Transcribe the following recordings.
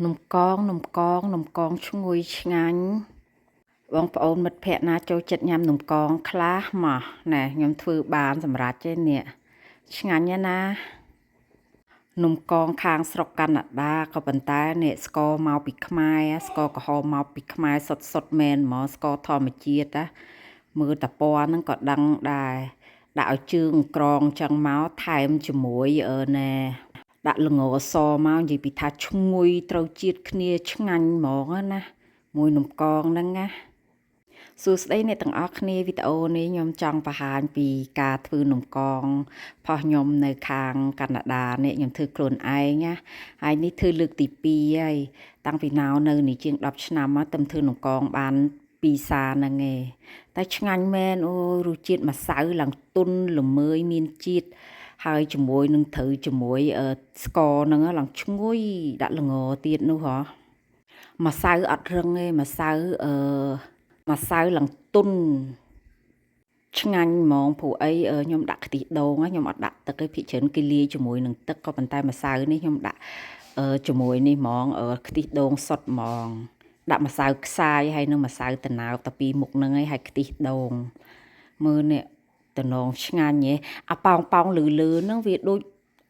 នំកងនំកងនំកងឈ្ងុយឆ្ងាញ់បងប្អូនមិត្តភ័ក្តិណាចូលចិត្តញ៉ាំនំកងខ្លះមកណែខ្ញុំធ្វើបានសម្រាប់ទេនេះឆ្ងាញ់ណាស់ណានំកងខាងស្រុកកាណាដាក៏ប៉ុន្តែនេះស្ករមកពីខ្មែរស្ករក្រហមមកពីខ្មែរសុតសុតមែនហ្មងស្ករធម្មជាតិណាមើលតាពណ៌ហ្នឹងក៏ដឹងដែរដាក់ឲ្យជើងក្រងចឹងមកថែមជាមួយអឺណែដាក់ល្ងសមកនិយាយពីថាឈ្ងុយត្រូវជាតិគ្នាឆ្ងាញ់ហ្មងណាមួយនំកងហ្នឹងណាសួស្តីអ្នកទាំងអស់គ្នាវីដេអូនេះខ្ញុំចង់បង្ហាញពីការធ្វើនំកងផុសខ្ញុំនៅខាងកាណាដានេះខ្ញុំធ្វើខ្លួនឯងណាហើយនេះធ្វើលើកទី2ហើយតាំងពីណៅនៅនេះជាង10ឆ្នាំមកតែធ្វើនំកងបានពីរសាហ្នឹងឯងតែឆ្ងាញ់មែនអូរសជាតិម្សៅឡើងទន់ល្មើយមានជាតិហើយជាមួយនឹងត្រូវជាមួយស្ករហ្នឹងឡើងឈ្ងុយដាក់ល្ងទៀតនោះហ៎ម្សៅអត់រឹងទេម្សៅអឺម្សៅឡើងទន់ឆ្ងាញ់ហ្មងព្រោះអីខ្ញុំដាក់ខ្ទិះដូងខ្ញុំអត់ដាក់ទឹកទេភាគច្រើនគេលាយជាមួយនឹងទឹកក៏ប៉ុន្តែម្សៅនេះខ្ញុំដាក់ជាមួយនេះហ្មងខ្ទិះដូងសុទ្ធហ្មងដាក់ម្សៅខ្សាយហើយនឹងម្សៅតណៅតាពីមុខហ្នឹងឯងហើយខ្ទិះដូងមើលនេះតំណងឆ្ងាញ់ហ៎អាប៉ោងប៉ោងលឺលឺហ្នឹងវាដូច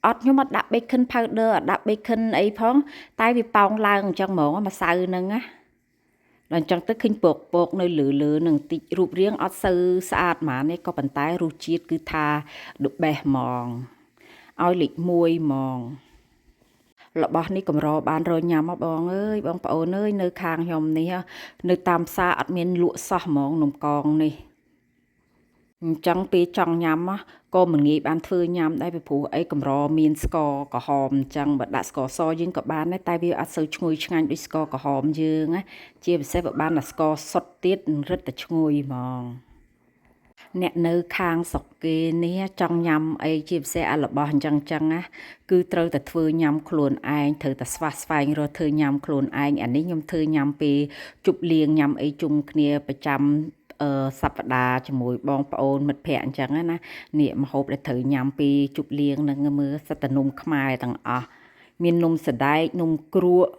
អត់ខ្ញុំអត់ដាក់ baking powder អត់ដាក់ baking អីផងតែវាប៉ោងឡើងអញ្ចឹងហ្មងម្សៅហ្នឹងណាដល់អញ្ចឹងទៅឃើញពកពកនៅលើលើនឹងតិចរូបរាងអត់សូវស្អាតហ្មងនេះក៏ប៉ុន្តែរសជាតិគឺថា the best ហ្មងឲ្យលេខ1ហ្មងរបស់នេះកម្របានរញ៉ាំហ៎បងអើយបងប្អូនអើយនៅខាងខ្ញុំនេះនៅតាមផ្សារអត់មានលក់សោះហ្មងនំកងនេះអញ្ចឹងពេលចង់ញ៉ាំក៏មិនងាយបានធ្វើញ៉ាំដែរពីព្រោះអីកម្រមានស្ករក្រហមអញ្ចឹងបើដាក់ស្ករសយើងក៏បានដែរតែវាអត់សូវឈ្ងុយឆ្ងាញ់ដូចស្ករក្រហមយើងណាជាពិសេសបើបានតែស្ករសុទ្ធទៀតរឹតតែឈ្ងុយហ្មងអ្នកនៅខាងស្រុកគេនេះចង់ញ៉ាំអីជាពិសេសអារបស់អញ្ចឹងចឹងណាគឺត្រូវតែធ្វើញ៉ាំខ្លួនឯងត្រូវតែស្វះស្វែងរកធ្វើញ៉ាំខ្លួនឯងអានេះខ្ញុំធ្វើញ៉ាំពេលជប់លៀងញ៉ាំអីជុំគ្នាប្រចាំអឺសប្តាហ៍ជាមួយបងប្អូនមិត្តភ័ក្តិអញ្ចឹងណានេះម្ហូបដែលត្រូវញ៉ាំពេលជប់លៀងនឹងមើលសិតតែនំខ្មែរទាំងអស់មាននំសណ្ដែកនំគ្រក់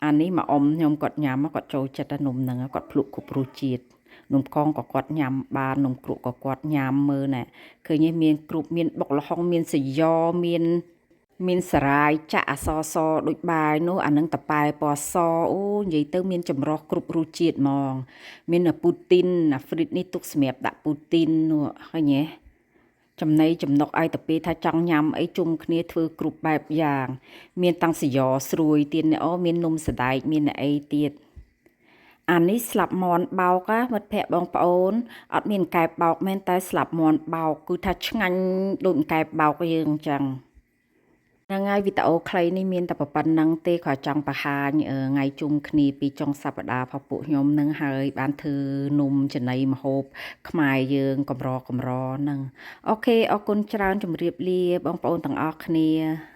អានេះមកអ៊ំខ្ញុំគាត់ញ៉ាំគាត់ចូលចិត្តនំហ្នឹងគាត់ភ្លក់គ្រប់រសជាតិនំកងក៏គាត់ញ៉ាំបាននំគ្រក់ក៏គាត់ញ៉ាំមើលណែឃើញមានគ្រប់មានបុកល្ហុងមានសយ៉មានមានសារាយចាក់អសសដូចបាយនោះអានឹងតប៉ែពណ៌សអូនិយាយទៅមានចម្រោះគ្រប់រសជាតិហ្មងមានពូទីនអាហ្វ្រីតនេះទុកសម្រាប់ដាក់ពូទីននោះឃើញទេចំណីចំណុកឲ្យតែពេលថាចង់ញ៉ាំអីជុំគ្នាធ្វើគ្រប់បែបយ៉ាងមានតាំងសយ៉ស្រួយទៀតអូមាននំសណ្ដែកមានអីទៀតអានេះស្លាប់មន់បោកណាមិត្តភ័ក្តិបងប្អូនអត់មានកែបបោកមែនតែស្លាប់មន់បោកគឺថាឆ្ងាញ់ដូចកែបបោកយើងអញ្ចឹងហ្នឹងហើយវីដេអូខ្លីនេះមានតែប៉ុណ្្នឹងទេគ្រាន់ចង់បង្ហាញថ្ងៃជុំគ្នាពីចុងសប្តាហ៍របស់ពួកខ្ញុំនឹងហើយបានធ្វើនំចំណីម្ហូបខ្មែរយើងកម្រកម្រហ្នឹង OK អរគុណច្រើនជម្រាបលាបងប្អូនទាំងអស់គ្នា។